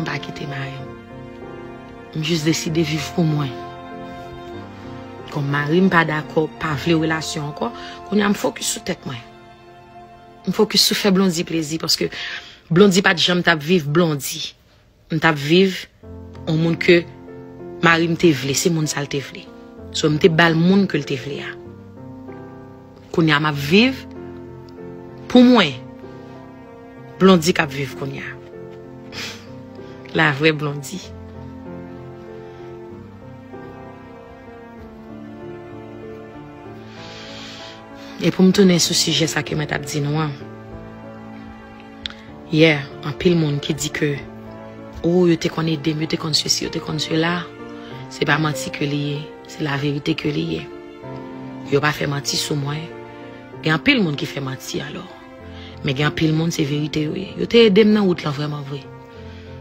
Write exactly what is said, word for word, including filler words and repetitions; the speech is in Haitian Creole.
pa kite mari m. M jis deside viv pou mwen. Kòm mari m pa dakò, pa vle relasyon ankò, kounye a m fokis sou tèt mwen. M fokis sou fè Blondy plezi, paske Blondy pa t janm t ap viv Blondy. M t ap viv yon moun ke mari m te vle, se moun sa l te vle. So, m te ba l moun ke l te vle a. Kounye a, m ap viv pou mwen. Blondy k ap viv kounye a. La vrè Blondy. E pou m tounen sou sijè sa ke mwen t ap di nou an. Yè, anpil moun ki di ke, oh, yo te konn ede m, yo te konn sesi, yo te konn sela. Se pa manti ke li ye, se laverite ke li ye. Yo pa fè manti sou mwen. Gen anpil moun ki fè manti alò. Men gen anpil moun se verite yo ye. Yo te ede m nan wout lan vrèman vre.